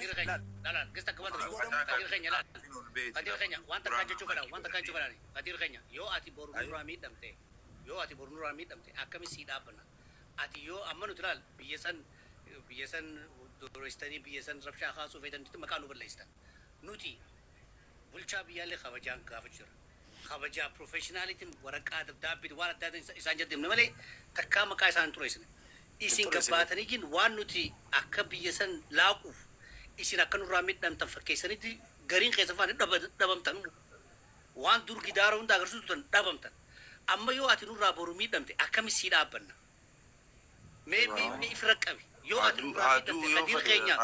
Kadiir keenya laal gista akka wanta Kadiir keenya laal Kadiir keenya wanta kan jechuu fedhan, wanta kan jechuu fedhan. Kadiir keenya, yoo ati boru nurraa miidhamte, yoo ati boru nurraa miidhamte, akkami sii dhaabbanna? Ati yoo amma nuti laal biyya san doroystanii, biyya san rabshaa kaasuu feetanitti maqaa nu balleessitan. Nuti bulchaa biyyaallee kabajaan gaafachuu jira, kabajaa professionalitiin, waraqaa dabdaabbiin waan adda addaa isaan jedhamne malee takkaa maqaa isaan xureessine. Isin gabbaatanii jin waan nuti akka biyya san laaquuf isin akka nurraa miidhamtan fakkeessanitti gariin keessa faana dhabamtan, waan dur gidaara hunda agarsiisu turan dhabamtan. Amma yoo ati nurraa boru miidhamte, akkami sii dhaabbanna? Mee mee ifirra qabi. Yoo ati nurraa miidhamte, Kadiir keenya,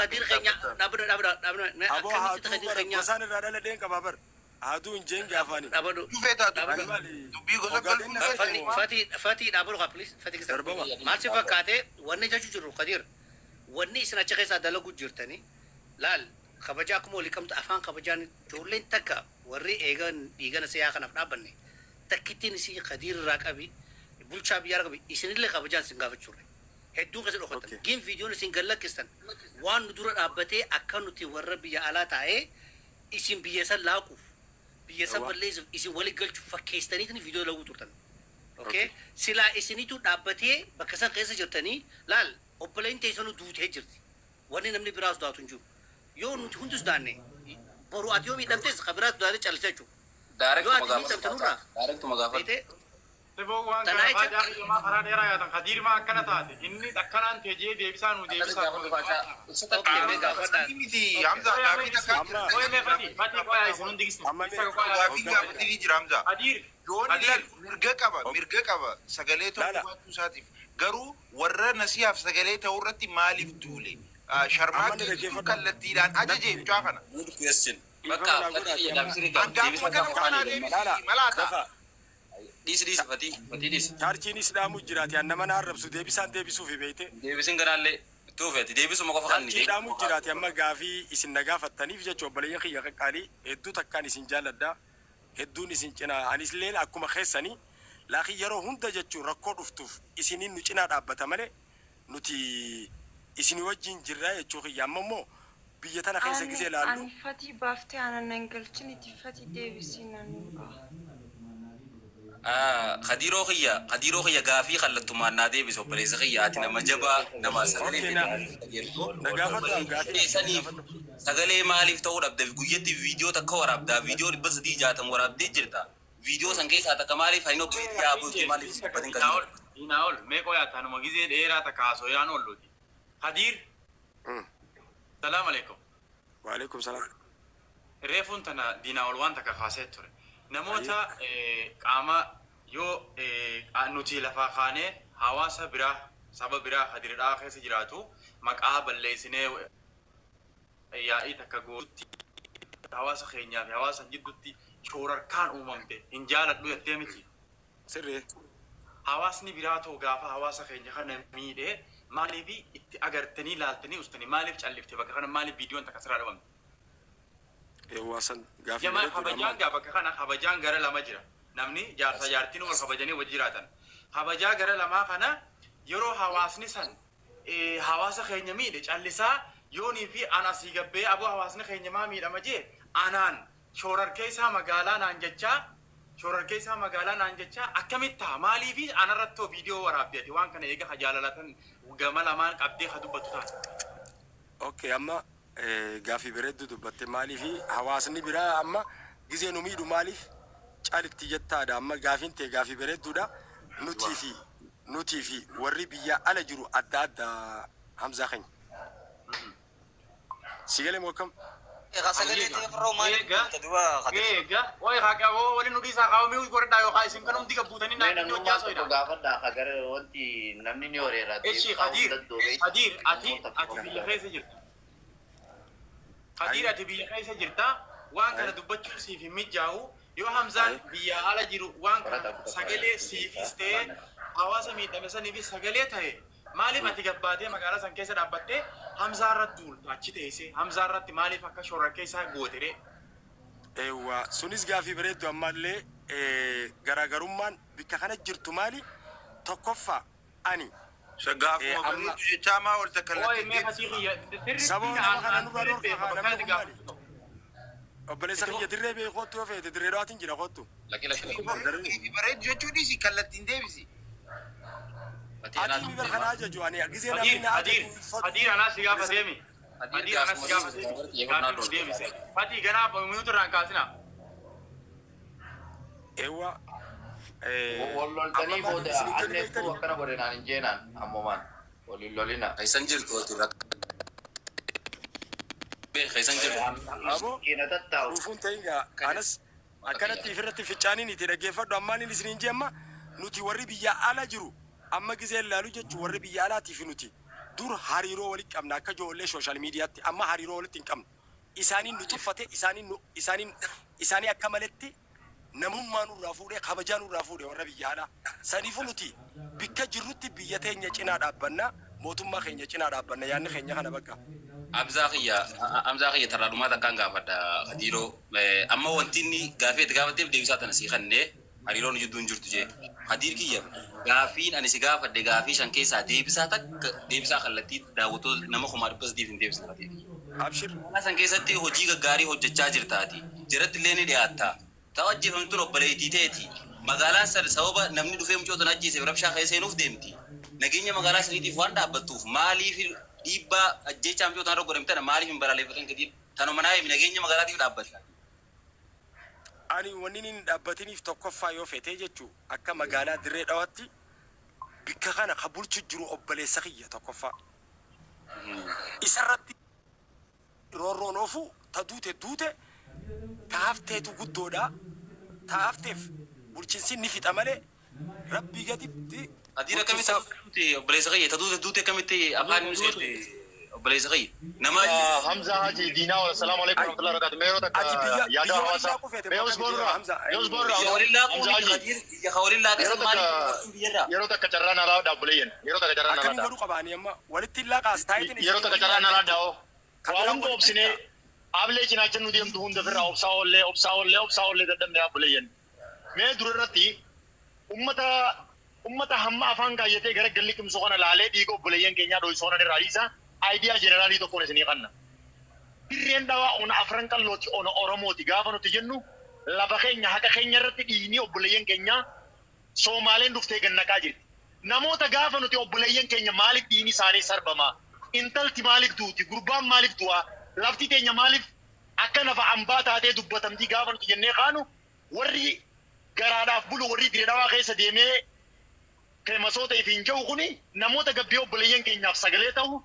Kadiir keenya, dhaabadhu, dhaabadhu, dhaabadhu. Aboo. Akkamitti Haaduu Kadiir bara keenya gosaan irraa dhaladheen qaba bar. Haaduu hin jeen gaafaani. Dhaabadhu. Dhufeetaa Dhaabadhu. dubbii gosa Ogaadeen galfuu Fati, Fati, Fati, dhaabadhu kaa, please. Fati keessa. Darbama. Maal si fakkaate wanni jechuu jirru, Kadiir? Wanni isin achi keessaa dalaguu jirtanii laal, kabajaa akkuma walii qabdu, afaan kabajaan ijoolleen takka warri eegan dhiigana siyaa kanaaf dhaabbanne takkittiin isii Kadiir irraa qabi, bulchaa biyyaa irraa qabi, isinillee kabajaan isin gaafachuurre hedduun keessa dhokatan. Gin viidiyoon isin gad lakkistan waan nu dura dhaabbatee akka nuti warra biyya alaa taa'ee isin biyya san laaquuf, biyya san balleessuuf, isin walii galchuuf fakkeessitaniitiin viidiyoo dalaguu turtan. Okay? Silaa isinitu dhaabbatee bakka san keessa jirtanii laal, obboleen teessanuu duutee jirti. Wanni namni biraa sodaatu hin jiru. Yoo nuti hundi sodaanne, boru ati yoo miidhamtes ka biraa sodaatee callisa jechuudha. Yoo Directuma ati gaafadhu. miidhamte nurraa Directuma gaafadhu. beetee Siboo waan Tanaa kana jecha faajaa kiyyamaa karaa dheeraa yaatan Kadiir maa akkana taate, innis akkanaan ta'e jee deebisaa nuu Akkas deebisaa. gaafadhu faacaa. Ibsa takka. Okay, mee gaafadhaa. Miti Hamza, gaafii takka. Amma Qoy mee, Fati, Fati, qoyaa, isin hundi gistu. Amma Isa qoyaa. Gaafii gaafatanii jira, Hamza. Kadiir Yoon Kadiir ilaal mirga qaba, mirga qaba sagalee ta'uu Laala. baachuu isaatiif. Garuu warra nasihaaf sagalee ta'uu irratti maaliif duule? Amma na Sharmaakkeetu dhaggeeffadhu. kallattiidhaan ajaje mucaa kana. Good question. Dhiifama Bakka naa Fatii godhaati kiyya amma. gaafii sirrii gaafadhu. An gaafuma Deebisa kana gaafa kanaa kaanii. Laala. deebisi malaata. Dafa. Dhiisi, dhiisi, Fatii. Fatii, dhiisi. Chaarchiinis dhaamuu jiraati. An nama na arrabsu deebisaan deebisuufi beeyte. Deebisin garaallee tuufeeti. Deebisuma qofa kan Chaarchiin dhaamuu jiraati. Amma gaafii isin na gaafattaniif jecha, obboleeyyan kiyya qaqqaalii, hedduu takkaan isin jaalladha. Hedduun isin cinaa anisilleen akkuma keessanii, laakiin yeroo hunda jechuun rakkoo dhuftuuf isiniin nu cinaa dhaabbata malee nuti isin wajjin jirra jechuu kiyya. Amma immoo biyya tana keessa Ani gisee laallu ani Fatii baaftee ana nan galchiniti, Fatii deebisii nan ba'a. Kadiiroo kiyya, Kadiiroo kiyya, gaafii kallattumaan naa deebise. Obboleessa kiyya, ati nama jabaa, nama sagalee Okay, na na gaafadhu, gaafii na saniif gaafadhu. Sagalee maaliif ta'uu dhabde? Guyyatti viidiyoo takka waraabdaa, viidiyoo 360 waraabdee jirta. Viidiyoo san keessaa takka maaliif hayin obboleettii yaa bultee maaliif dubbatin, Kadiiroo? Diinaa ol mee qoyaa, tanuma gizee dheeraa takka haasoo oolluuti. Kadiir. Salaam alaikum. Waalaikum salaam. Reefuun tana diinaa ol waan takka kaasee ture. Namoota qaama yoo nuti lafaa kaanee hawaasa biraa, saba biraa kadirdhaa keessa jiraatu maqaa balleessinee yaa'ii takka gootutti hawaasa keenyaa fi hawaasa jidduutti shoorarkaan uumamte hin jaaladhu jettee miti. Sirrii. Hawaasni biraa ta'u gaafa hawaasa keenya kana miidhee maaliif itti agartanii laaltanii ustanii, maaliif callifte bakka kana, maaliif viidiyoon takka sirraa dhabamte? Eewwaa, san gaafii Jamaa bareeduudha kabajaan amma. gaa bakka kana kabajaan gara lama jira. Namni jaarsa jaartiin wal kabajanii wajji jiraatan. Kabajaa gara lamaa kana yeroo hawaasni san hawaasa keenya miidhe callisaa yoonii fi an asii gabbee aboo hawaasni keenya maa miidhama jee, anaan shoorarkeessaa magaalaa naan jechaa, shoorarkeessaa magaalaa naan jechaa akkamitti ta'a? Maaliifi anarrattoo viidiyoo waraabde ati waan kana eega ka jaalalatan gama lamaan qabdee ka dubbattu taate? Okay, amma gaafii bareedduu dubbatte. Maaliifi hawaasni biraa amma gizee nu miidhu maaliif calitti jettaadha? Amma gaafiin ta'e gaafii bareedduudha. Nutii fi warri biyya ala jiru adda adda, Hamzaa keenya. Si galee moo akkam? Sagalee ta'e maaliif Eega. dubbata duba, Kadir? Eega, oye, haa waliin nu dhiisaa, kaawwamii godhadhaa yookaan isin kan hundi gabbuutanii Mee naa inni namnummaan hojjaa tokko soidha. gaafadhaa hagara wanti namni ni horeera. Eshi Kadir, Kadir, ati biyya keessa jirta. Kadir, ati biyya keessa jirta. Waan kana dubbachuun siif hin mijaa'u. Yoo Hamzaan biyya ala jiru waan kana sagalee siifis ta'ee hawaasa miidhame saniifis sagalee ta'e, maaliif ati gabbaatee magaalaa san keessa dhaabbattee Hamzaa irratti duulta, achi teessee Hamzaa irratti maaliif akka shorra keessaa goote ree? Eewwa, sunis gaafii bareeddu. Ammallee garaagarummaan bikka kana jirtu maali? Tokkoffaa ani Gaafuma Amma bareedu jechaa maa ol Ooy takkallattiin mee deebisa. fatii kiyya sirriitti Sababa nama aan kana aan nurraa sirriitti dhorkaa beeka haa bakka namni itti kun maali? gaafatu. Obboleessa kiyya dirree bee kottu yoo feete dirree dhawaatiin jira kottu. Lakki lakki lakki. Bareedu bareedu jechuu dhiisi kallattiin deebisi. Fatii anaa Ati mi bar kana ajaju ani gisee namni Fadiir na Fadiir ajaju uffatu. Fadiir anaa si gaafateemi. Fadiir Fadiir anaa si gaafuma gaafateemi. Gaafii nu deebise. Fatii ganaa minuutu irraan kaasina. Eewwa. Wal Amma loltanii maal booda isinii kennu anneetu beektanii? akkana godhe naan hin jeenaan ammumaan waliin lolina. Keessan jirtu ati rakka. Keessan jirtu. Aboo Miskiina tattaa'u. dhufuun ta'in gaa anas akkanatti ifirratti ficcaaniin itti dhaggeeffadhu ammaan inni isiniin jee amma nuti warri biyya ala jiru amma gisee ilaalu jechuun warri biyya alaatiif nuti dur hariiroo walitti qabna akka ijoollee social mediatti amma hariiroo walitti hin qabnu isaaniin nu tuffate isaaniin nu isaaniin isaanii akka maletti namummaa nurraa fuudhee kabajaa nurraa fuudhee warra biyya alaa saniifuu nuti bikka jirrutti biyya teenya cinaa dhaabbanna mootummaa keenya cinaa dhaabbanna yaadni keenya kana bakka. Amzaa kiyya Amzaa kiyya tarraa dhumaa takkaan gaafadha Khadiiroo. Amma wanti inni gaafii itti gaafatteef deebisaa tana sii kennee hariiroon jidduun jirtu jee. Khadiir kiyya gaafiin ani si gaafadhe gaafii shan keessaa deebisaa takka deebisaa kallattii daawwattoota nama 300,000 hin deebisne Khadiir kiyya. Abshir. Magaalaa san keessatti hojii gaggaarii hojjechaa jirtaati. Jiratti illee ni dhiyaatta. Ta'u ajjeefamtuun obboleettii teeti. Magaalaan san sababa namni dhufee mucoo ajjeeseef rabshaa keessa seenuuf deemti. Nageenya magaalaa saniitiif waan dhaabbattuuf maaliif dhiibbaa ajjeechaa mucoo tanarra godhame tana maaliif hin balaaleffatan gadi tanuma naa himi nageenya magaalaatiif dhaabbata. Ani wanni inni hin dhaabbatiniif tokkoffaa yoo fete jechuu akka magaalaa dirree dhawaatti bikka kana ka bulchu jiru obboleessa kiyya tokkoffaa. Isarratti roorroon oofu ta duute duute ta hafteetu guddoodha. Ta hafteef bulchiinsi ni fixa malee rabbii gaditti Adiin akkamitti bulchiinsa duute obboleessa kiyya ta duute duute akkamitti afaan inni seente obboleessa kiyya nama Hamza Haji Diinaa wal salaamu alaikum Ay, warahmatullahi wabarakatuh. Mee yeroo takka ati biyya yaada biyya waliin hawaasaa. laaquu feete Mee moo os akkami jira boorraa. Hamza? Mee os boorraa. biyya waliin laaquu Hamza miti Haji. Khadiir biyya ka waliin laaqe Yeroo san maaliif takka dubbachuu biyyarraa? yeroo takka carraan alaa dhaabbuleeyyan. Yeroo takka carraan alaa Akkamiin dhaa. godhuu qabaani amma walitti hin laaqaas taayitiin Yeroo isinii takka waliin carraan alaa laaqaa dhaa'oo. Ka Waa biraa hunda walitti obsinee dhuftaa. ablee cinaacha nu deemtu hunda ofirraa obsaa oollee obsaa oollee obsaa oollee dadhabne dhaabbuleeyyan. Mee dura irratti ummata ummata hamma afaan kaayyatee gara galli qimsoo kana laalee dhiiga obboleeyyan keenyaa dho'isoo kana irraa dhiisa idea general tokkoon isinii kanna. Dirreen dhawaa ona afran qallooti ona Oromooti gaafa nuti jennu lafa keenya haqa keenya irratti dhiigni obboleeyyan keenyaa Soomaaleen dhuftee gannaqaa jirti. Namoota gaafa nuti obboleeyyan keenya maaliif dhiigni isaanii sarbamaa? Intalti maaliif duuti? Gurbaan maaliif du'a? Lafti teenya maaliif akka nafa ambaa taatee dubbatamtii gaafa nuti jennee kaanu warri garaadhaaf bulu warri dirree dhawaa keessa deemee feemasoota ifiin jiru kuni namoota gabbii obboleeyyan keenyaaf sagalee ta'u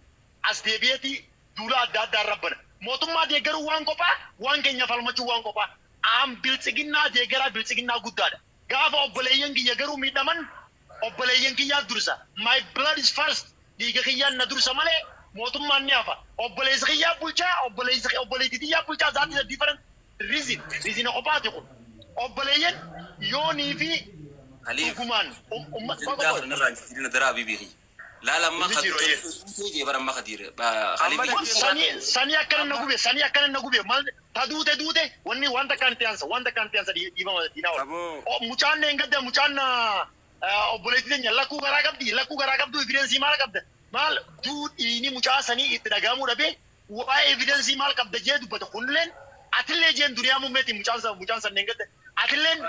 as deebi'eeti duula adda addaa rabbana. Mootummaa deeggaruu waan kophaa, waan keenya falmachuu waan kophaa. Aan biltsiginnaa deeggaraa biltsiginnaa guddaadha. Gaafa obboleeyyan kiyya garuu miidhaman obboleeyyan kiyyaa dursa. My blood is first. Dhiiga kiyyaan na dursa malee mootummaan ni hafa. Obboleessi kiyyaa bulchaa, obboleessi obboleettii kiyyaa bulchaa that is a different reason. Reason kophaati kun. Obboleeyyan yoonii fi Khaliif dhugumaan uummata gaafa narraa jijjiirina daraa bibii kiyya. Laala amma Inni jiru, ayyee. Khadiir jee bara amma Khadiir. Amma Khaliif dhaggeeffadhu. Sanii sanii akkana na gube sanii akkana na gube maal ta duute duute wanni wanta kan ta'ansa wanta kan ta'ansa dhiifama diinaa wal. Aboo. Mucaan ne gadda mucaan obboleettii teenya lakkuu garaa qabdi lakkuu garaa qabdu evidence maal qabda maal duu dhiini mucaa sanii itti dhagahamuu dhabee waa'ee evidence maal qabda jee dubbata kunilleen atillee jeen duniyaa mummeetiin mucaan san ne gadda atilleen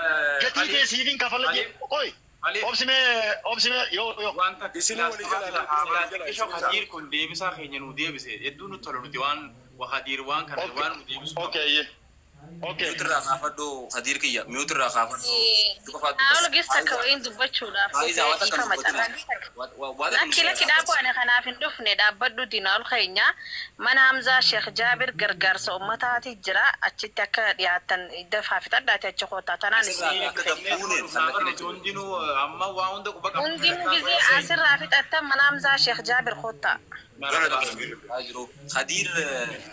gatii Khaliif tee siifin kafala jee qoy Khaliif obsimee obsimee yoo yoo. wanta Isinii walii jala walii jala xiqqishoo isinii Khadiir kun deebisaa keenya nuu deebise hedduu nutti tola nuti waan Khadiir waan kana Okay. waan nu deebisu qabu. Okay. Yeah. Okay. mute irraa kaafadhu Khadiir kiyya mute irraa kaafadhu. Haala gista akka wayiin dubbachuudhaaf Faayidaa waan takka dhiifama dubbatina. carraa gista. Waan takka Lakki lakki dhaabu ani kanaaf hin dhufne dhaabbadhu diinaol keenya mana Hamzaa Sheekh Jaabir gargaarsa uummataati jira achitti akka dhiyaatan dafaa fixadhaati achi kootaa tanaan Asirraa isin akka dhufe. fuune Nuti nuti hundinuu amma waa hunda quba qabna. Hundinuu gizee asirraa fixattan mana Hamzaa Sheekh Jaabir kootaa. Jiru. Khadiir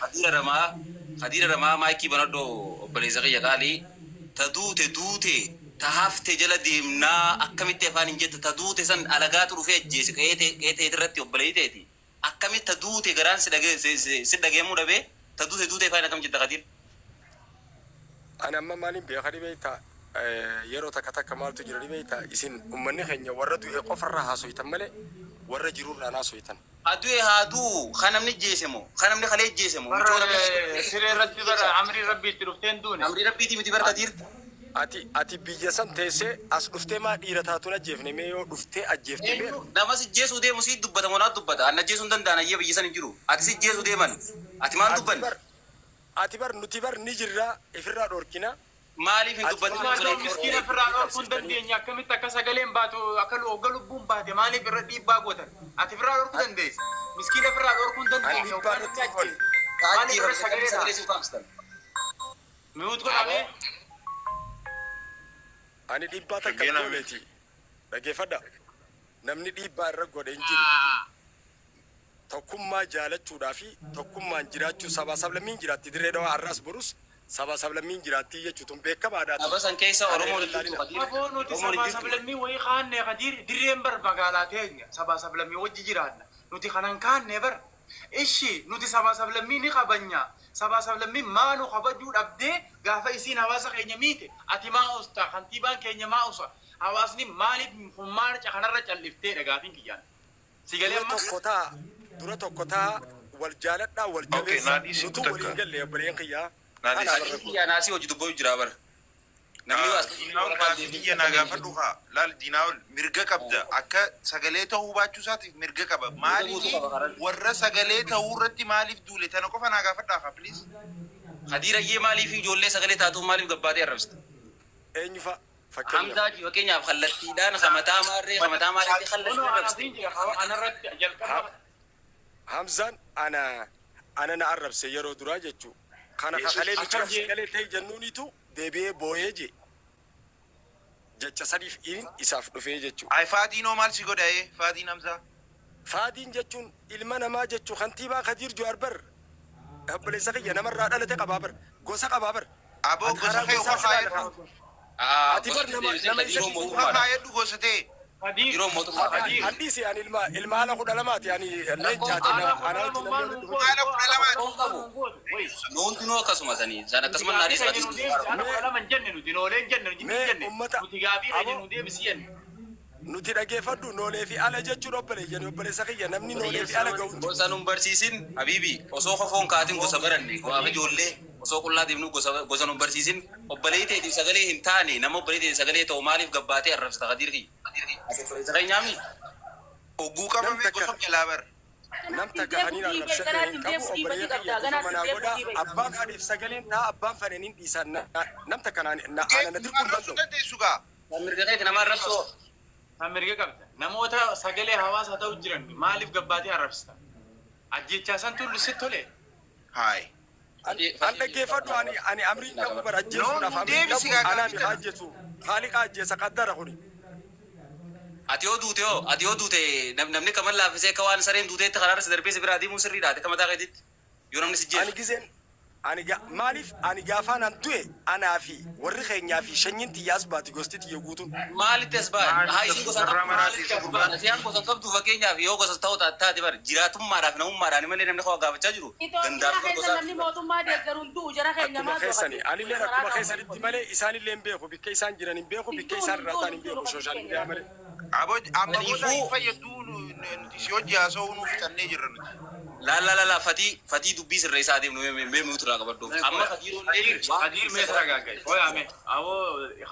Khadiir Ramaa Khadiir Ramaa maayikii banadhu obboleessa kiyya qaalii ta duute duute ta hafte jala deemnaa akkamitti afaan hin jette ta duute san alagaatu dhufee ajjeese qe'ee irratti obboleeyiteeti akkamitti ta duute garaan si dhagee si dhageemuu dhabee ta duute duute afaan akkam jetta Khadiir. Ani amma maaliin beeka dhibeeyta yeroo takka takka maaltu jira dhibeeyta isin ummanni keenya warra du'e qofarraa haasoytan malee Warra jirurraa naasoytan. Adu'e haa du'u kan namni jeese moo kan namni kalee jeese moo Barra siree irratti bara amrii rabbii itti dhufteen duune. Amrii rabbiitii miti bara Kadiir. Ati biyya san teessee as dhuftee maa dhiira taatuun ajjeefne mee yoo dhuftee ajjeefte mee Nama si jeesuu deemu si dubbata moo naa dubbata anna jeesuu hin danda'an ayyee biyya san hin jiru ati si jeesuu deeman ati maal ati dubbanne bar ati bar nuti bar ni jirra ifirraa dhorkina. Maaliif hin Ati dubbatin? bar Maal miskiina ofirraa dhorkuu hin dandeenye akkamitti akka sagaleen baatu akka hogga lubbuun baate maaliif irra dhiibbaa gootan? Ati ofirraa dhorkuu dandeessa. Miskiina ofirraa dhorkuu hin Ani dandeenye. dhiibbaa irratti hin goone. Maaliif irra sagalee Sagalee ta'a? si ukkaamsitan. Mute godhamee. Ani dhiibbaa takka hin gooneeti. Dhageeffadha. Namni dhiibbaa irra godhe hin jiru. Tokkummaa jaalachuudhaa fi tokkummaan jiraachuu sabaa sablammiin jiraatti dirree dhawaa har'as borus sabaa sablammiin jiraatti jechuun beekamaadha. Saba san keessa Oromoon hin jirtu Kadiir. Aboo nuti Oromoon hin sabaa jirtu. sablammii wayii kaanne Kadiir dirreen bar magaalaa teenya sabaa sablammii wajji jiraanna nuti kanan kaanne bar ishi nuti sabaa sablammii ni kabanya sabaa sablammii maa nu kabajuu dhabdee gaafa isiin hawaasa keenya miite ati maa usta kantiibaan keenya maa usa hawaasni maaliif hummaan kanarra callifteedha gaafiin kiyyaan si galee Dura amma tokko taa dura tokko taa wal jaaladhaa wal Okay, jabeessa naa dhiisi nutu takka. waliin galle obboleen kiyyaa. Naa Kana dhiisi. barra Kiyyaa naasii hojii dubbatu jira bara. Namni as Diinaa'ol gaafii kiyya naa gaafadhu kaa. Laal Diinaa'ol mirga qabda. Akka sagalee ta'uu baachuu isaatiif mirga qaba. Maaliif warra sagalee ta'uu irratti maaliif duule tana qofa naa gaafadhaa kaa please. Kadiir ayyee maaliif ijoollee sagalee taatuuf maaliif gabbaatee arrabsita? Eenyu fa'a fakkeenyaaf. Hamzaa fakkeenyaaf kallattiidhaan hamataa maarree hamataa maarree kallattii Kunoo arrabsite. anasiin jira anarratti jalqaba Hamzaan ana na arrabse yeroo duraa jechuu. Kana kakalee Akkam nuti jee? sagalee ta'e jennuunitu deebi'ee boo'ee je. Jecha sadiif inni isaaf dhufee jechuu. Ay Faatiinoo maal si godha ee Faatiin Hamzaa? Faadiin jechuun ilma namaa jechuu kantiibaa Kadiir Jawaar bar obboleessa kiyya namarraa dhalate qabaa bar gosa qabaa bar. Aboo Ati gosa karaa kee gosaa ufa si ilaala. kaayedhu. Ati bar nama isa Ufa mootummaadha. kaayedhu gosa ta'e. Kadiir Yeroo mootummaadha. Kadiir Hadhiisi ani ilma haala 12ti ani leencaati haala ana kudha ana lama maal nuun gootu Haala 12ti. gootu nuun gootu wayi Nu hundinuu akkasuma sanii. Isaan akkasuma Nuti naadhis gaafii keenya Kadiir. nu deebisi. Ana 12 hin jenne nuti noolee hin jenne nuti hin Mee jenne. ummata Nuti gaafii keenya aboo nu deebisi jenne. nuti dhageeffadhu noolee fi ala jechuun obboleeyyan obboleessa kiyya namni noolee fi ala ga'u hin jiru. Gosa nun barsiisin habiibi osoo kofoon kaatin gosa baranne gaafa ijoollee osoo qullaa deemnu gosa nun barsiisin obboleeyyi teetiif sagalee hin taane nama obboleeyyi teetiif sagalee ta'u maaliif gabbaatee arrabsita Kadiir kiyya. Ati obboleessa keenyaami. Hogguu Nam qabamee takka gosa jalaa bar. nam takka kaniin arrabsadhe hin qabu obboleeyyan kiyya dhufa manaa godha abbaan fedheef sagaleen ta'a abbaan fedhe nin dhiisa nam takka ana na dirquu hin Arrabsuu danda'u. dandeessu gaa. Mirga keeti nama arrabsoo. Kan mirga qabda. Namoota sagalee hawaasaa ta'u jiran maaliif gabbaatee arrabsita? Ajjechaa san tullu sitti tole. Haay. An dhaggeeffadhu ani amriin qabu bara No ajjeesuudhaaf nu amriin deebisi qabu gaa anaa gaafii mi tana. ajjeesu haaliqa ajjeesa qaddara kuni. Ati yoo duute hoo ati yoo duute namni kaman laaffisee akka waan sareen duuteetti karaarra si darbee si biraa deemuun sirriidha ati akka mataa keetitti yoo namni si Ani jeesu. gizeen ani maaliif ani gaafaan an du'e anaa fi warri keenyaa fi shanyiin xiyyaas baati gosti xiyya guutuun. Maalitti as ba'an? Haa isin gosa Sarara qabdu maraati maalitti as ba'an? Asiyaan gosa qabdu fakkeenyaaf yoo gosa ta'u taate bar jiraatummaadhaaf namummaadhaan malee namni kawaa gaafachaa jiru. Itoophiyaa Gandaaf keessa gosaa. namni mootummaa deeggaruun du'u jara keenya Akkuma maal du'a keessani Kadiir? anillee akkuma keessanitti malee isaanillee hin beeku bikka isaan jiran hin beeku bikka isaan irraa ta'an hin beeku sooshaal miidiyaa malee. Aboo amma booda hin Kanaafuu fayyaduu nuti si hojii haasa'uu nuuf fixannee jirra nuti. la la la la fatii dubbii sirreessaa deemnu mee nuti irraa qabadhu. Amma Kadiir Kadiir waan Kadiir mee taragaagga'i. Oyaa mee awoo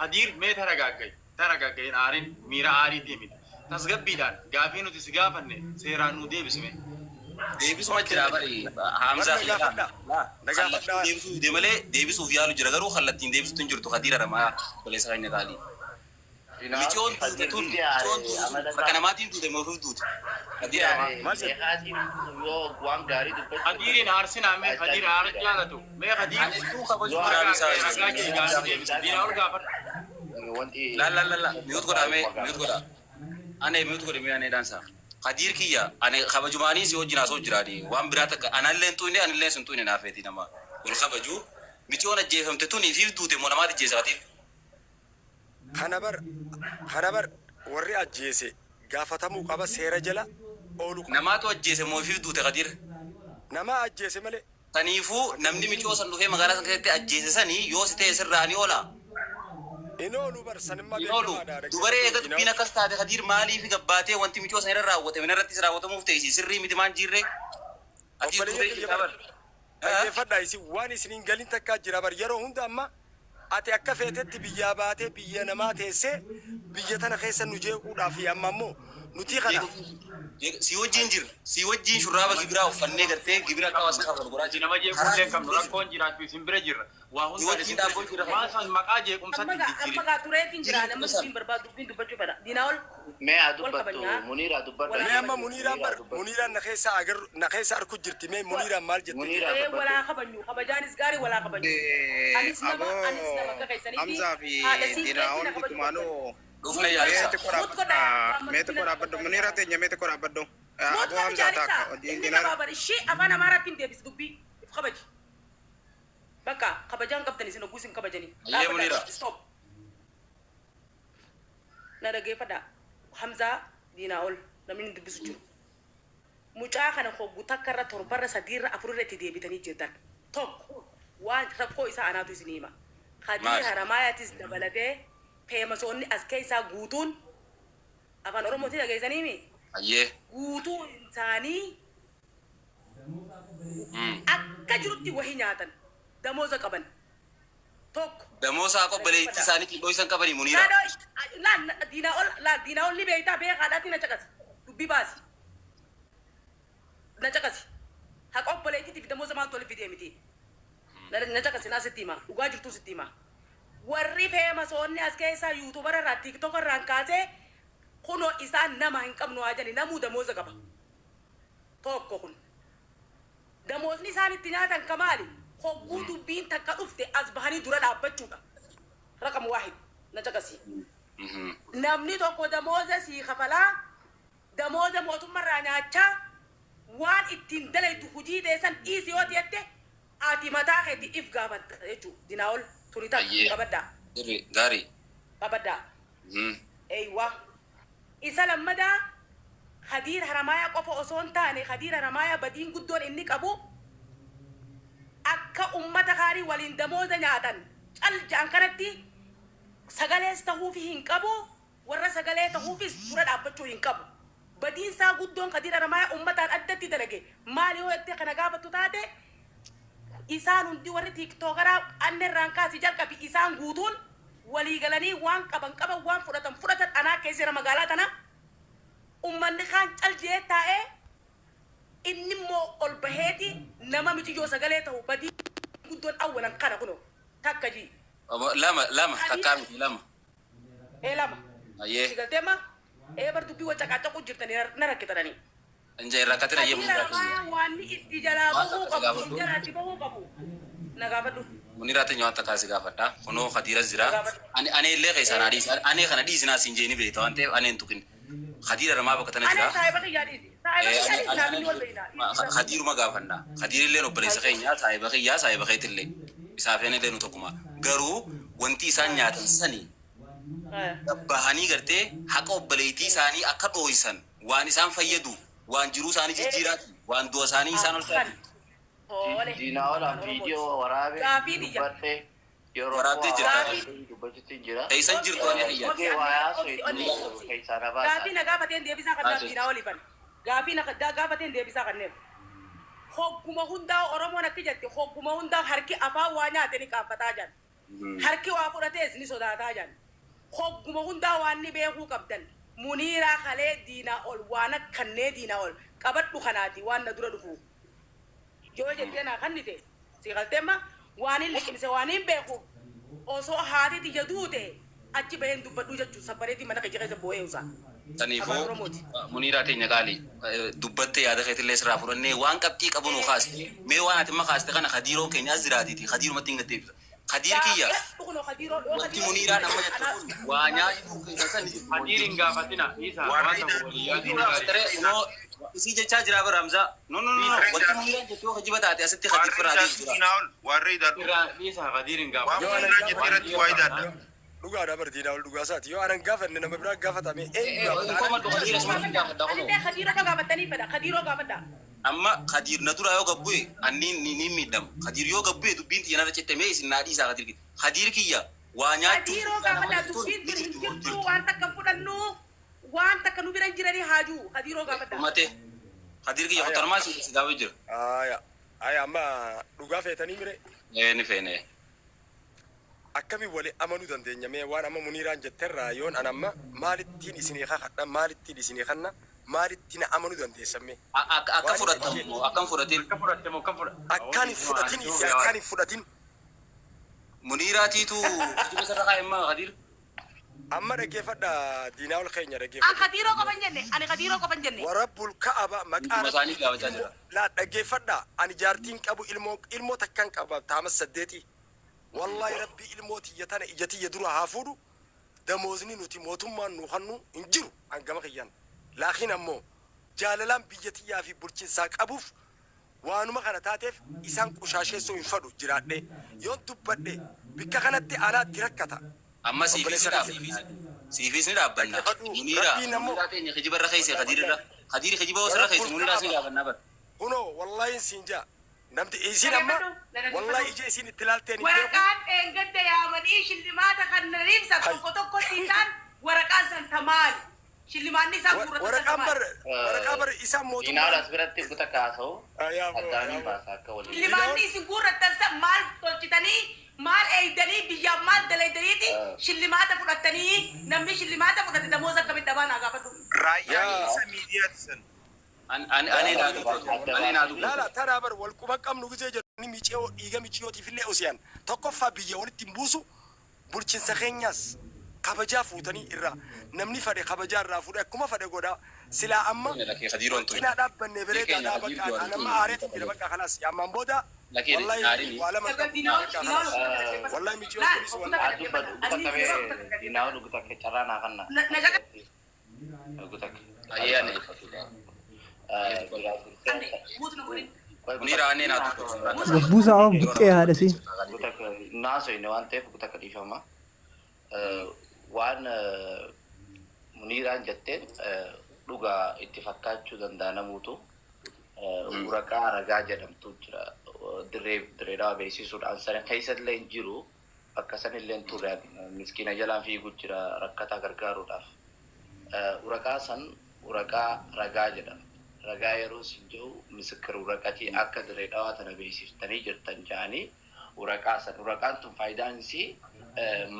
Kadiir mee taragaagga'i. Taragaagga'i aariin miira aariitii miti. Tasgabbiidhaan gaafii nuti si gaafanne seeraan nu deebisime. deebisuma jira bari Hamzaa Warra fi laa gaafadhaa. Na kallattiin gaafadhaa. deebisuu dide malee deebisuuf yaalu jira garuu kallattiin deebisuutu hin jirtu Kadiir Aramaa obboleessa keenya qaalii. Micoon duute tun micoon duute sun bakka namaatiin duute moo ofiif duute? Kadiir Aramaa. Maal jedhu? Kadiiriin aarsinaa mee Kadiir aara jaalatu. Mee Kadiir Ani hedduu kabaju jira ragaa isaa. ragaa jee gaafii deebisi. Diinaa ol gaafadhu. La la la la mute godhaa mee mute godhaa. Ane mute godhe mee ane dhaansa. Kadiir kiyya ane kabajumaanii si wajjin haasa'u jiraani waan biraa takka anallee hin tuqne anillee sin tuqne naaf feeti nama wal kabaju micoon ajjeefamte tun ifiif duute moo namaati ajjeese Kadiir? Kana bar kana bar warri ajjeese gaafatamuu qaba seera jala ooluu qaba. Namaatu ajjeese moo ifiif duute Kadiir? Nama ajjeese malee Saniifuu namni micoo san dhufee magaalaa san keessatti ajjeese sanii yoo si ta'e sirraa ni oola. Hin oolu bar sanimmaa Hin oolu. beekamaadha. Dubaree eega dubbiin akkas taate Khadiir maaliif gabbaatee wanti micoo san irra raawwatame irrattis raawwatamuuf ta'e sirrii miti maan jirre. Ati Obboleeyyan kiyya bar dhaggeeffadhaa, isin waan isin hin galin takkaa jira bar. Yeroo hunda amma ati akka feetetti biyyaa baatee biyya namaa teessee biyya tana keessa nu jeequudhaaf amma ammoo nuti kana Si wajjin jira. Si wajjin shurraaba gibiraa uffannee gartee gibira akka hawaasa kafalu godhaa jira. Nama jeequu illee hin qabnu, rakkoon jiraachuu isin bira jirra. Waa Si hundaan wajjin isin bira dhaabboon jirra. jira. Waan san maqaa jeequmsatti Amma gaa jijjiirin. amma gaa tureetiin jira, nama dubbiin barbaadu dubbiin dubbachuu fedha. Diinaa ol Mee haa wal dubbattu kabajnaa. Muniira dubbadhu. Mee amma Muniiraan bar, Muniiraan na keessa agar na keessa arku jirti. Mee Muniiraan maal jetti? Muniira Ee, dubbadhu. walaa kabanyu, kabajaanis gaarii, walaa kabanyu. Anis nama anis nama akka keessaniiti Hamzaa fi haadha siinqeetii Dinaa'oon na kabaju giddumaanuu Dhufne yaadisa. mee xiqqoo dhaabbadhu. Mee xiqqoo dhaabbadhu. Muniira teenya mee xiqqoo dhaabbadhu. Muut Aboo godhu Hamzaa jaarisa. taakka hojii Inni Dinaara. qabaa bar ishee afaan Amaaraatti deebisi dubbii. If kabaji. Bakka kabajaan qabdan isin hogguu isin kabajanii. Ayyee Muniira. Stop. Na dhaggeeffadha. Hamzaa, Diinaa ol namni inni dubbisu jiru. Mucaa kana hoggu takka irra, torbarra, sadiirra, afurra itti deebitanii jirtan. Tokko waan rakkoo isaa anaatu isin hima. Khadiir Maali? Haramaayatis dabalatee feemasoonni as keessaa guutuun afaan Oromootii dhageessaniimi. Ayyee. Guutuun isaanii akka jirutti wahii nyaatan, damooza qaban tokko. Damoosaa qobboleettii isaanii xiqqoo isan qabanii Muniira. Laal Diinaa ol, laal Diinaa ol, ni beektaa, beekaadhaatti na caqasi, dubbii baasi na caqasi. Haqa obboleettiitiif damooza maaltu walitti fidee miti? Na caqasi, naa sitti hima, dhugaa jirtuu sitti hima. Warri feemasoonni as keessaa YouTubara irraa, TikTok irraan kaasee kunoo isaan nama hin qabnu haa jedhani, namuu damooza qaba. Tokko kun damoosni isaan itti nyaatan kamaali? Hogguu dubbiin takka dhufte as bahanii dura dhaabbachuudha. Raqam waahid, na caqasi. Namni tokko damooza sii kafalaa, damooza mootummaarraa nyaachaa, waan ittiin dalaytu hujii teessan dhiisi yoo jette ati mataa keetti if gaafatta jechuudha. Dinaa ol tuni takka Ayyee. qabaddaa. Sirri gaarii. Qabaddaa. Eeywa. Isa lammadaa, Khadiir Haramaayaa qofa osoo hin taane, Khadiir Haramaayaa badiin guddoon inni qabu akka ummata gaarii waliin damooza nyaatan cal ja'an kanatti sagalees tahuufi hin qabu, warra sagalee tahuufis dura dhaabbachuu hin qabu. Badiin isaa guddoon Khadiir Haramaayaa ummataan addatti dalage maali yoo jettee kana gaafattu taate, isaan hundi warri TikTokaraa anne irraan kaasii jalqabi isaan guutuun walii galanii waan qaban qaban, waan fudhatan fudhatan. Anaa keessa jira magaalaa tana. Ummanni kaan cal jee taa'ee, inni immoo ol baheeti nama mitiyyoo sagalee ta'u. Badii guddoon awwalan kana kuno takka jii. Lama, lama, takkaa miti, lama. Ee, lama. Ayyee. Si galtee ma ee bar dubbii wal caqaacaquu jirtanii na rakkitanii. Inja irraa katina ayyee Khadiir Muniiraa teenya. Haramaayaa waan itti jalaa Waan bahuu takka si qabu gaafadhu. jalaatti bahuu qabu na gaafadhu. Muniiraa teenya, waan takkaa si gaafadha. Kunoo Khadiiras jira. Ani anee illee keessaa naa dhiisi. Anee kana dhiisinaa siin jeeni beekta waan ta'eef anee hin tuqin. Khadiir Haramaa bakka tana Anee jira. saahiba kiyyaa dhiisi. Saahiba kiyyaa dhiisi, naamni wal beekna. Khadiiruma gaafanna. Khadiir illee obboleessa keenya, saahiba kiyyaa, saahiba keetillee. Isaaf illee nu tokkuma. Garuu wanti isaan nyaatan sani bahanii gartee haqa obboleettii isaanii akka dhooysan waan isaan fayyadu, waan jiruu isaanii jijjiiraati, waan du'a isaanii isaan ol taati. Tole. Diinaa olaan viidiyoo waraabee Gaafii tiyya. dubbadhe yeroo Waraabdee jirta. hawaasa dubbachuutti jira. Teessan jirtu ani xiyya. Kee waa haasoo keessaa na baasa. Gaafii na gaafateen deebisaa kannaaf, Diinaa oliifan. Gaafii na gaafateen deebisaa kanneef. Hogguma hundaa Oromoon akka jette, hogguma hundaa harki afaan waa nyaate ni qaanfataa jedhan. Harki waa fudhatees ni sodaataa jedhan. Hogguma hundaa waan ni beekuu qabdan. Muniiraa kalee Diinaa ol waan akkannee Diinaa ol qabadhu kanaati waan na dura dhufu. Yoo jettee naa kannite si galteemma waan hin liqimse waan hin beeku osoo haati tiyya duute achi baheen dubbadhu jechuun sabbareetii mana kiyya keessa boo'ee usaa. Saniifuu Muniiraa teenya qaali dubbattee yaada keetillee sirraa fudhannee waan qabxii qabu nu kaaste. Mee waan ati amma kaaste kana Khadiiroon keenya as jiraatiiti Khadiirumatti hin gatteebisa. Khadiir kiyya, wanti Muniiraan amma jettu kun waa nyaachuu keessa san Khadiir hin gaafatina. Isa waan tokko walii yaaduu gaarii. Isii jechaa jira bara Hamzaa. No, no, no, wanti Muniiraan jettu yoo kijiba taate asitti Khadiir firaa deebisu jira. Warri hidhadhu. Irraa dhiisa, Khadiir hin Waan gaafatina. Muniiraan jette irratti waa hidhadha. Dhugaadha bar, Diinaa ol dhugaa isaati. Yoo anan gaafanne nama biraa gaafatame eenyu gaafata? Anillee Khadiiroo ka gaafattanii fedha. Khadiiroo gaafadha. Amma Khadiir na dura yoo gabbu'e anniin ni miidhama. Khadiir yoo gabbu'e dubbiin tiyya narra citte. Mee isin naa dhiisaa Khadiir kiyya. Khadiir kiyya, Waa nyaachuuf Hadiiroo gaafadhaa, dubbiin tun hin jirtu, waan takka hin fudhannu, waan takka nu bira hin jiranii haajuu hadiiroo gaafadhaa. Dhumate. Kadiir kiyya qotarmaa si gaafa jira. Aya. Aya, amma dhugaa feetanii mire? Ee, ni feene. Akkamiin wali amanuu dandeenya mee? Waan amma Muniiraan jetterraa yoon an amma maalittiin isinii kakadha, maalittiin isinii kanna, maalitti na amanuu dandeessan mee? Akka fudhatamu akkam fudhatin? Akka fudhatte moo akkam fudhatte? Akkaan hin fudhatin isi, akkaan hin fudhatin. Muniiraatiitu kijiba sarara kaa'e Kadiir. Amma dhaggeeffadha, diinaa ol keenya An dhaggeeffadha. Kadiiroo qofa hin jenne, ani Kadiiroo qofa hin jenne. Warabbul ka'aba maqaa Hunduma isaanii gaafachaa jira. Laa, dhaggeeffadha, ani jaartiin qabu, ilmoo takkan qaba, taama 8. Wallahi rabbii ilmoo tiyya tana ija tiyya dura haa fuudhu, damoosni nuti mootummaan nu kannu hin jiru hangama kiyyaan. Laakiin ammoo jaalalaan biyya tiyyaa fi bulchinsaa qabuuf waanuma kana taateef isaan qushaasheessuu hin fadhu. Jiraadhe yoon dubbadhe bikka kanatti anaatti rakkata. Amma siifis ni dhaabbanna. Siifis ni dhaabbanna. Muniira Rabbiin ammoo Muniiraa teenya kijiba irra keessa Kadiir irra. Kadiir kijiba osoo irra keessa Muniiraa si gaafannaa bara. Kunoo wallahi siin jaa, namti isin amma wallahi ija isin itti ilaalteen hin beeku. Waraqaan dheengadda yaamanii shillimaata kannaniif san tokko tokkotti isaan waraqaan san tamaali. Shillimaanni isaan guurratan san Waraqaan bar tamaali. Waraqaa bar isaan mootummaa. Diinaal as biratti kuta kaasa'u addaaniin baasa akka waliin. Shillimaanni isin guurrattan san maal tolchitanii, maal eeydanii, biyyaaf maal dalaydaniiti shillimaata fudhattanii? Namni shillimaata fudhate damooza akkamitti dhabaa naa gaafadhu. Raayyaa isa miidiyaati san. Ani naa dubbatu. Ani naa dubbatu. Laala, tanaa bar wal quba qabnu gisee jedhu miciyoo dhiiga miciyootiif illee osiyaan tokkoffaa biyya walitti hin buusu. Bulchinsa keenyaas kabajaa fuutanii irraa namni fadhe kabajaa irraa fuudhe akkuma fadhe godhaa silaa amma Lakkee Kadiiroon tuni. cinaa dhaabbanne bareedaa bakka an amma aareetiin jira bakka kanaas ammaan booda Lakkee wallahi aarini. waa lama qabu bakka kanaas wallahi miciyoo kunis wallahi. Dubbatu takka, diinaal dhugu takka, carraa naa kanna. Dhugu takka. Ayyee ani. Muniiraa ani naa dubbatu. Gabbuusa awwa buqqee haadhasi. Naasoyne waan ta'eef dhugu takka dhiifama. Waan Muniiraan jetteen dhugaa itti fakkaachuu danda'a namuutu. Waraqaa ragaa jedhamtu jira. Dirree dirreedhaa beeksisuudhaan sana keessa illee hin jiru. Bakka san illee hin turre, miskiina jalaan fiigu jira rakkataa gargaaruudhaaf. Waraqaa san waraqaa ragaa jedhama. Ragaa yeroo sin jiru misikir waraqatii akka dirree dhawaa tana beeksiftanii jirtan jedhanii waraqaa san, waraqaan tun faayidaan isii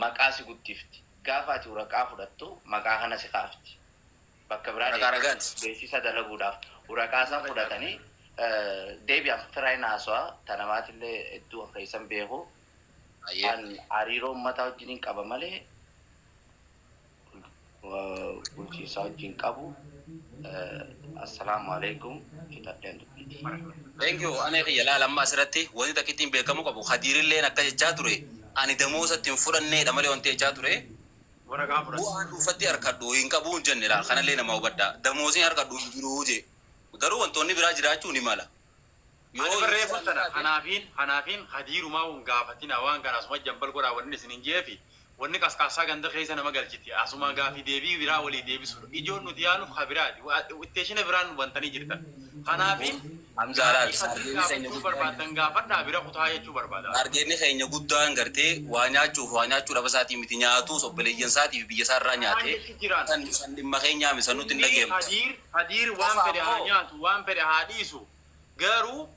maqaa si guddifti. Gaafa ati waraqaa fudhattu maqaa kana si kaafti. Bakka biraa Waraqaa ragaati. beeksisa dalaguudhaaf waraqaa san fudhatanii deebi'an firaayin haasawaa tanamaatillee hedduu akka isan beeku. An hariiroo uummataa wajjin qaba malee bulchiinsaa wajjin qabu. Assalaamu alaikum, fixadheen dubbiiti. Thank you. Ani kiyya laala, amma asirratti wanti takka ittiin beekamu qabu, Kadiirilleen akka jechaa ture ani damoosatti hin fudhanneedha malee wanti jechaa ture. Waraqaa fudhate. Bu'aan dhuunfatti harkadhu hin qabu hin jenne laal, kanallee nama hubadhaa. Damoosni harkadhu hin jiru jee. Garuu wantoonni biraa jiraachuu ni mala. Ani barree tana kanaafiin Kadiirumaa hin gaafatina, waan kana asuma jambal godhaa wanni isin hin jeefi wanni qaskaasaa ganda keessa nama galchiti asuma gaafii deebii biraa walii deebisuudha. Ijoon nuti yaanuuf kabiraati itteeshina biraan wantanii jirtan. Kanaafiin Hamzaa laal. gaafachuu barbaadan gaafadhaa, bira kutaa jechuu barbaada. Argeenni keenya guddaan gartee waa nyaachuuf, waa nyaachuu dhaba isaatii miti, nyaatuus obboleeyyan isaatii fi biyya isaa irraa nyaatee san dhimma keenyaa mi san nutti hin dhageemtu. Kadiir waan fedhe haa nyaatu, waan fedhe haa dhiisu, garuu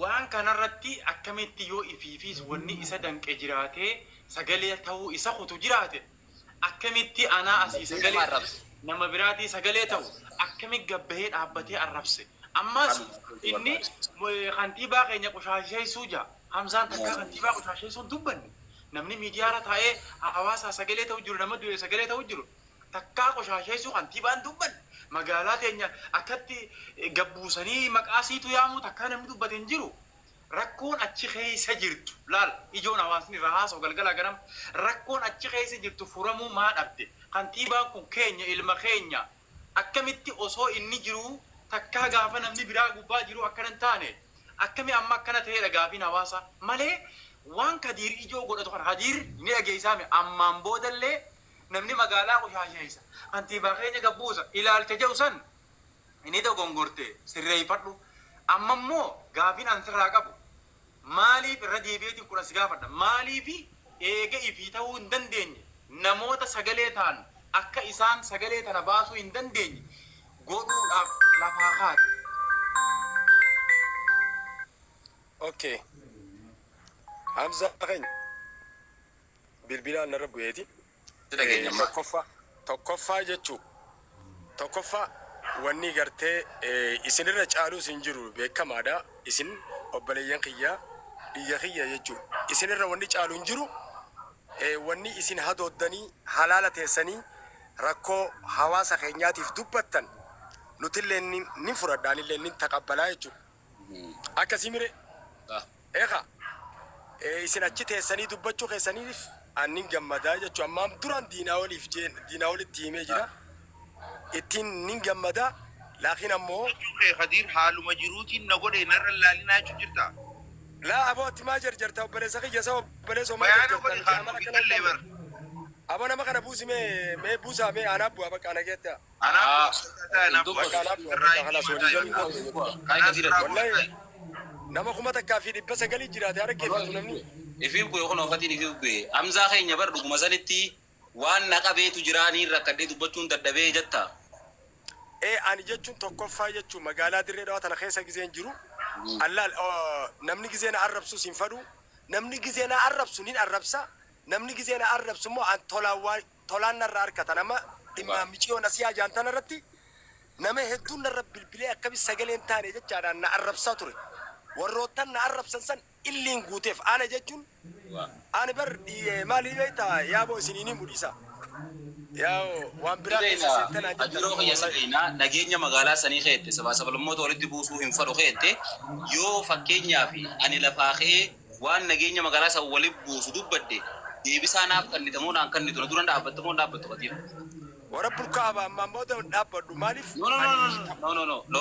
waan kanarratti akkamitti yoo ifiifis wanni isa danqe jiraatee sagalee ta'uu isa kutu jiraate, akkamitti anaa asii sagalee nama biraatii sagalee ta'u akkamitti gabbahee dhaabbatee arrabse? Ammas inni kantiibaa keenya qushaasheessuu jaa. Hamzaan takkaa kantiibaa qushaasheessuu hin dubbanne. Namni miidiyaarra taa'ee hawaasaa sagalee ta'u jiru, nama du'e sagalee ta'u jiru, takkaa qushaasheessuu kantiibaan dubbanne. Magaalaa teenya akkatti gabbuusanii maqaa siitu yaamuu takkaa namni dubbate hin jiru. Rakkoon achi keessa jirtu laal, ijoon hawaasni irraa haasa'u galgala ganam rakkoon achi keessa jirtu furamuu maa dhabde? Kantiibaan kun keenya, ilma keenya, akkamitti osoo inni jiruu takkaa gaafa namni biraa gubbaa jiru akkana hin taane, akkami amma akkana ta'edha gaafiin hawaasa malee. Waan Kadiir ijoo godhatu kana Kadiir ni dhageessaame. Ammaan boodallee namni magaalaa qushaasheessa, kantiibaa keenya gabbuusa ilaalcha jedhu san inni dogongorte sirreeffadhu. Amma immoo gaafiin an sirraa qabu, maaliif irra deebi'eetiin kudha si gaafadha, maaliifi Eega ifii ta'uu hin dandeenye namoota sagalee ta'an akka isaan sagalee tana baasuu hin dandeenye godhuudhaaf lafaa kaate. Okay. Hamza keenya bilbilaan narra bu'eeti. Tokkoffaa jechuu tokkoffaa wanni gartee isinirra caaluus hin jiru beekamaadha. Isin obboleeyyan kiyyaa biyya kiyya jechuu isinirra wanni caalu hin jiru. Wanni isin hadooddanii halaala teessanii rakkoo hawaasa keenyaatiif dubbattan nutillee ni fudhadha anillee ni taqabbalaa jechuudha. Akkasii mire eegaa isin achi teessanii dubbachuu keessaniif annin gammadaa jechuudha. Ammaam duraan diinaa oliif diinaa olitti himee jira. Ittiin nin gammadaa laakiin ammoo. Khadiir haaluma jiruutiin na godhe narra laalinaa jechuun jirta. Laa aboo ati maa jarjarta obboleessa kiyya isa obboleessa maa Bayaana godhe jarjarta haaluma biqillee bar. Aboo nama kana buusi mee mee buusaa mee anaa bu'a bakka ana keetta. Anaa bu'a. Bakka anaa bu'a bakka kalaas walii galuu. Wallahi nama 1900 jiraate harka keeffatu namni. Ifi bu'e kun ofatiin ifi bu'e. Hamzaa keenya bar dhuguma sanitti waan na qabeetu jiraanii rakkadhee dubbachuun dadhabee jetta. Ani jechuun tokkoffaa jechuun magaalaa Dirree Dhawaa tana keessa gizeen jiru. Allaal namni gizee na arrabsu siin fadhu. Namni gizee na arrabsu nin arrabsa. Namni gizee na arrabsu immoo an tolaan narra harkata. Nama dhimma miciyoo na siyaa jaan tana irratti nama hedduun narra bilbilee akkami sagaleen taane jechaadhaan na arrabsaa ture. Warroottan na arrabsan san illiin guuteef ana jechuun ani bar maalii beektaa yaaboo isiniin mul'isa. Yaa waan biraa keessa seentanaa Adiroo kiyya sirriinaa nageenya magaalaa sanii keette sabaa sabalummoota walitti buusuu hin fadhu keette yoo fakkeenyaaf ani lafaa ka'ee waan nageenya magaalaa san walitti buusu dubbadde deebisaa naaf kennitamoo naan kennitu na dura dhaabbattamoo dhaabbattu qatiin. Warra burkaaba ammaan booda dhaabbadhu maaliif? No no no no no no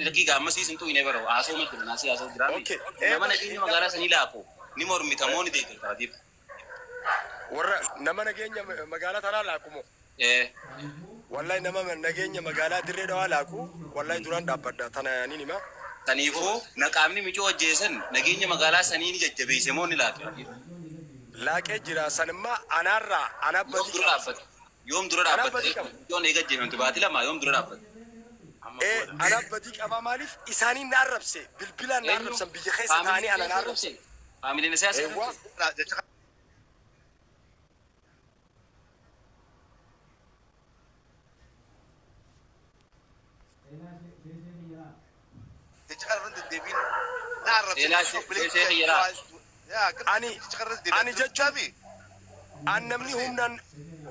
lakkii gaammasii sin tuqine bara haasoo miti naasii haasoo jiraami. Nama nageenya magaalaa sanii laaqu ni mormitamoo ni deeggarta qatiin. Warra nama nageenya magaalaa tanaa laaqu moo? Wallahi nama nageenya magaalaa Dirree Dhawaa laaqu wallahi duraan dhaabbadha tana niin hima. Saniifuu naqaamni micoo ajjeesan nageenya magaalaa sanii ni jajjabeesse moo ni laaqe? Laaqee jira sanimmaa anaarraa anaa badii qaba. Yoom dura dhaabbate? Yoon eega ajjeefamte baatii lama yoom dura dhaabbate? Anaa badii qaba maaliif isaaniin na arrabse bilbilaan na arrabsan biyya keessa taa'anii ana na arrabse. Faamiliin isaa arrabse. Ani jechuun an namni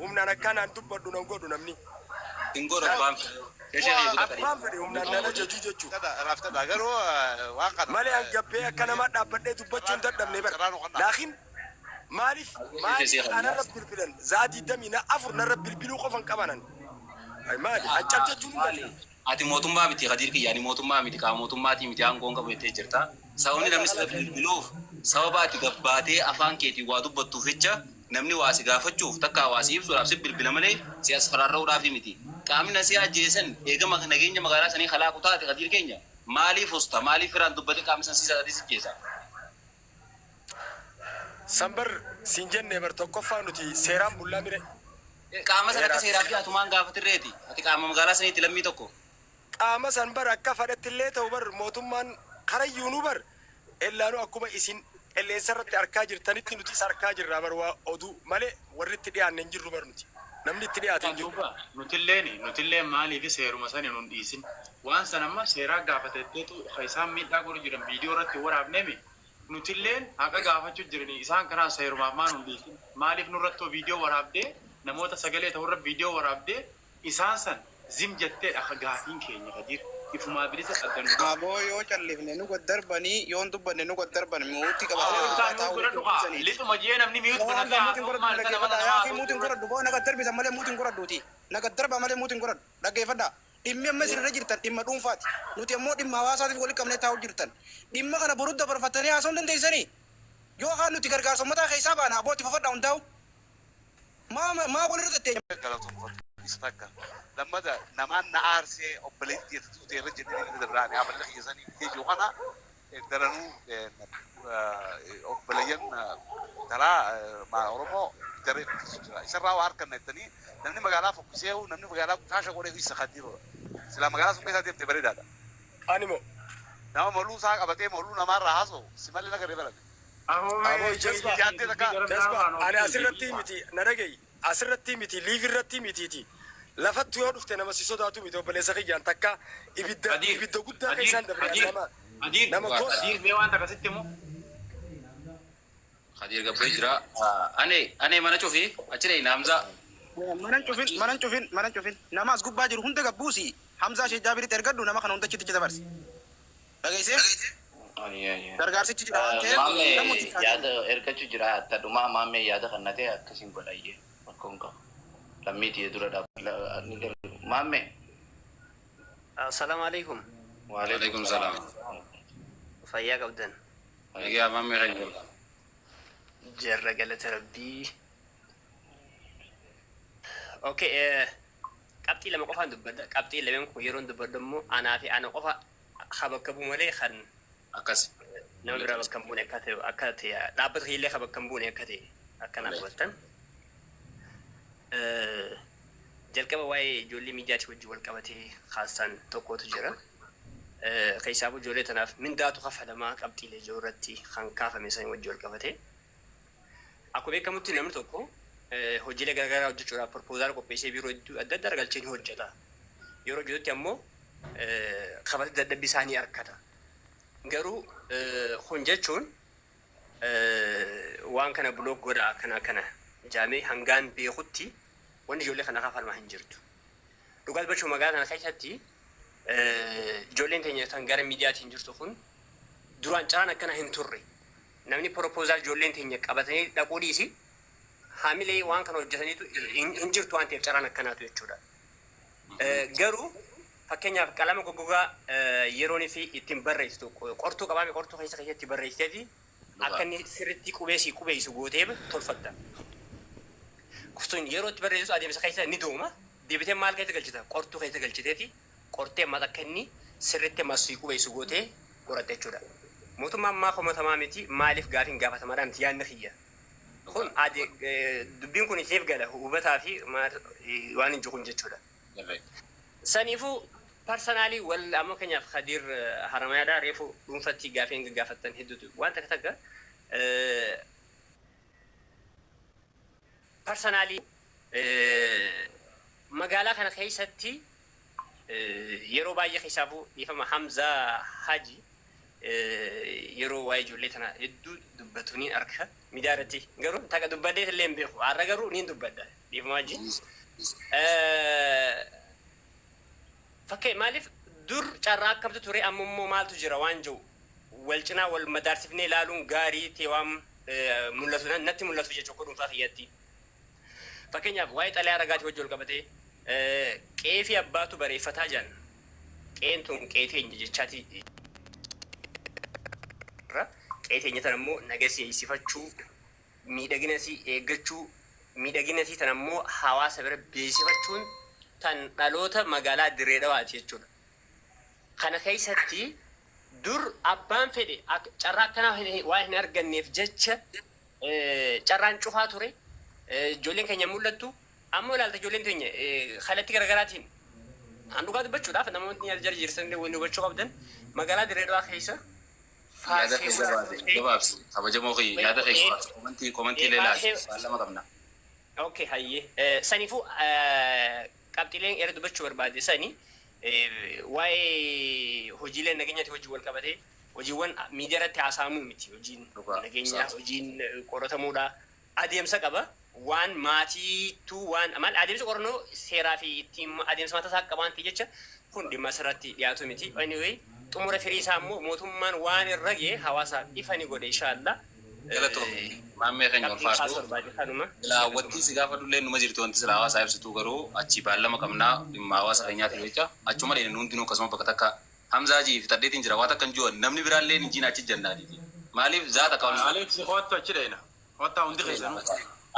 humnaan akkanaan dubbadhu nan godhu namni. Hin godhu abbaan fedhe. Abbaan fedhe humnaan nan ajaju jechuudha. Malee an gabbee akka namaa dhaabbadhee dubbachuu hin dadhabne bara. Laakiin maaliif anarra bilbilan za'a 24 narra bilbiluu qofan qabanan. Maali an cal jechuun hin danda'amu. Ati mootummaa miti Khadiir kiyya ani mootummaa miti qaama mootummaatii miti aangoon qabu jettee jirta. Sababni namni sirra bilbiluuf sababa ati gabbaatee afaan keetiin waa dubbattuuf jecha namni waa si gaafachuuf takka waa si ibsuudhaaf si bilbila malee si as fararra'uudhaaf miti. Qaamni na si ajjeesan eegama nageenya magaalaa sanii kalaaqu taate Khadiir keenya maaliif hosta maaliif firaan dubbate qaamni san si ajjeesa? Sanbar siin jenne bar tokkoffaa nuti seeraan bullaa mire. Qaama sana akka seeraaf dhiyaatumaan gaafatirreeti. Ati qaama magaalaa saniitti lammii tokko. Qaama san bar akka fadhatti illee ta'u bar mootummaan karayyuunuu bar ellaanuu akkuma isin qilleensa irratti arkaa jirtanitti nutis arkaa jirra bar waa oduu malee warri itti dhiyaanne hin jirru bar nuti. Namni itti dhiyaate hin jiru. Nutilleen maaliif seeruma sani nun dhiisin. Waan san amma seeraa gaafatetteetu isaan miidhaa godhu jiran viidiyoo irratti waraabnemi. Nutilleen haqa gaafachuu jirani isaan kanaan seerumaaf maa nun dhiisin. Maaliif nurrattoo viidiyoo waraabdee namoota sagalee ta'urra viidiyoo waraabdee isaan san zim jettee akka gaafiin keenya Khadiir ifumaa bilisa addan. Aboo yoo callifne nu gaddarbanii yoon dubbanne nu gaddarban muutii qabatee Lixuma jee namni mi'uut godhata. Muutiin godhadhu boo na gaddarbisan malee muutiin godhadhuuti. Na gaddarba malee muutiin godhadhu dhaggeeffadhaa. Dhimmi amma isin irra jirtan dhimma dhuunfaati. Nuti ammoo dhimma hawaasaatiif walitti qabnee taa'u jirtan. Dhimma kana boruu dabarfattanii haasa'uu hin dandeessanii. Yoo haan nuti gargaarsa uummataa keessaa baana abbootti fafadhaa hundaa'u. Maa walirra tatteenya. Isa lammata namaan na aarsee obboleettii tuutee irra jedhanii irra dabraan amalli kiyyasanii biyya jiru kana daranuu obboleeyyan Intalaa Oromoo jaree fokkisu jira. Isarraa waa harkanna jettanii namni magaalaa fokkisee namni magaalaa kaasha godhee isa Khadiirudha. Silaa magaalaa sun keessaa deemte bareedaadha. Animo. Nama moluu isaa qabatee moluu namaarraa haasa'u si malee nagarree barame. Aboo jazba jazba ani asirratti miti na dhagayi asirratti miti liiv irratti mitiiti lafatti yoo dhufte nama si sodaatu miti obboleessa kiyyaan takka ibidda ibidda guddaa keessaan dabre nama nama gosa. Khadiir mee waan akkasitti immoo. Khadiir gabbee jira. Ane ane mana cufi achi dhayina Hamza. Manan cufin manan cufin manan cufin nama as gubbaa jiru hunda gabbuusi Hamzaa Sheekh Jaabiritti ergadhu nama kana hunda achitti dabarsi. Dhageessee? Gargaarsichi jira waan ta'eef Maammee yaada ergachuu jira hatta dhumaa maammee yaada kan ta'e akkasiin godhayyee rakkoon qabu. Lammiitii dura dhaabbata. Maammee. Assalaamu alaikum. Waalaikum salaam. Fayyaa qabdan. Egaa maammee kan jiru. Jarra galata rabbii. Okay, qabxii lama qofaan dubbadha. Qabxii lameen kun yeroon dubbadhu immoo anaa fi ana qofa haa bakka bu'u malee kan akkas nama biraa bakka hin buune akka ta'e akka ta'e dhaabbata kiyyallee haa bakka hin buune akka ta'e akkanaaf hubattan. Jalqaba waa'ee ijoollee miidiyaatii wajjin wal qabatee haasaan tokkotu jira. Keessaafuu ijoollee tanaaf mindaatu kafalamaa qabxiilee jiru irratti kan kaafame sanii wajjin wal qabatee. Akkuma beekamutti namni tokko hojiilee garaagaraa hojjechuudhaaf proposal qopheessee biiroo hedduu adda addaa galchee ni hojjeta. Yeroo hojjetutti ammoo kabata dadhabbii isaanii argata. Garuu kun jechuun waan kana block godhaa kana kana jaamee hangaan beekutti wanni ijoollee kana kafalmaa hin jirtu. Dhugaa dubbachuu magaalaa kana keessatti ijoolleen teenya kan gara miidiyaatiin jirtu kun duraan carraan akkana hin turre. Namni proposal ijoolleen teenya qabatanii dhaquu dhiisi haamilee waan kana hojjetaniitu hin jirtu waan ta'eef carraan akkanaatu jechuudha. Garuu fakkeenyaaf qalama goggogaa yeroon fi ittiin barreessitu qortuu qabaame qortuu keessa keessatti barreessiteeti akka inni sirriitti qubeessi qubeessu gootee tolfatta. Sun yeroo itti barreessitu adeemsa keessa ni dooma. Deebitee maal keessa galchita? Qortuu keessa galchiteeti qortee ammas akka inni sirriitti ammas qubeessu gootee qoratta jechuudha. Mootummaan maa komatamaa miti maaliif gaafiin gaafatamaadha miti yaadni kiyya. Kun dubbiin kun isheef gala hubataa fi waan hin jiru jechuudha. Saniifuu personally wal amma keenyaaf Khadiir Haramayaadhaa reefu dhuunfatti gaafiin gaafattan hedduutu waan takka takka personally magaalaa kana keessatti yeroo baay'ee keessaafuu dhiifama Hamzaa Haji yeroo waa'ee ijoollee tana hedduu dubbatu niin arga miidiyaa irratti garuu takka dubbadhee illee hin beeku har'a garuu niin dubbadha dhiifama wajjin. Fakkee maaliif dur carraa akkamtu ture amma immoo maaltu jira waan jiru wal cinaa wal madaarsifnee ilaaluun gaarii ta'e waan mul'atu natti mul'atu jechuudha akka dhuunfaa kiyyatti. Fakkeenyaaf waa'ee xalayaa ragaatii wajjin wal qabatee qe'ee fi abbaatu bareeffataa jiran qe'een tun qe'ee teenya jechaati qe'ee teenya tan ammoo nagasii eegsifachuu miidhaginasii eeggachuu miidhaginasii tan ammoo hawaasa bira beeksifachuun tan dhaloota magaalaa Dirree Dhawaati jechuudha. Kana keessatti dur abbaan fedhe carraa akkanaa waan hin arganneef jecha carraan cufaa ture. Ijoolleen keenya mul'attu ammoo ilaalta ijoolleen teenya kallattii garaagaraatiin an dhugaa dubbachuudhaaf namoonni yaada jala jirsan illee wanni hubachuu qabdan magaalaa Dirree Dhawaa keessa Yaada kee gabaabsi kabajamoo kiyya yaada kee gabaabsi komantii komantii illee laali waan lama qabna. Okay hayyee saniifuu qabxiileen irra dubbachuu barbaade sani waa'ee hojiilee nageenyaatti hojii wal qabatee hojiiwwan miidiyaa irratti haasa'amuu miti hojiin nageenyaa hojiin qoratamuudha adeemsa qaba waan maatiitu waan maal adeemsa qorannoo seeraa fi ittiin adeemsa mataa isaa qaba waan ta'e jecha kun dhimma asirratti dhiyaatu miti anyway xumura firii isaa immoo mootummaan waan irra ga'e hawaasaaf ifa ni godhe inshaAllah. Galatoomii maammee keenya Qabxiin kaasuu ulfaadhu. barbaade kanuma. Silaa wanti si gaafadhu numa jirti wanti silaa hawaasaa ibsitu garuu achi baallama qabnaa dhimma hawaasa keenyaati jecha achuma dheedhan hundinuu akkasuma bakka takka Hamzaa jii fi taddeetiin jira waan takka hin jiru namni biraallee hin jiin achi jannaatiiti. Maaliif zaata qaban? Alex kottu achi dheena. Kottaa hundi keessanuu.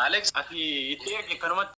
Alex. Ati itti ergi kanumatti.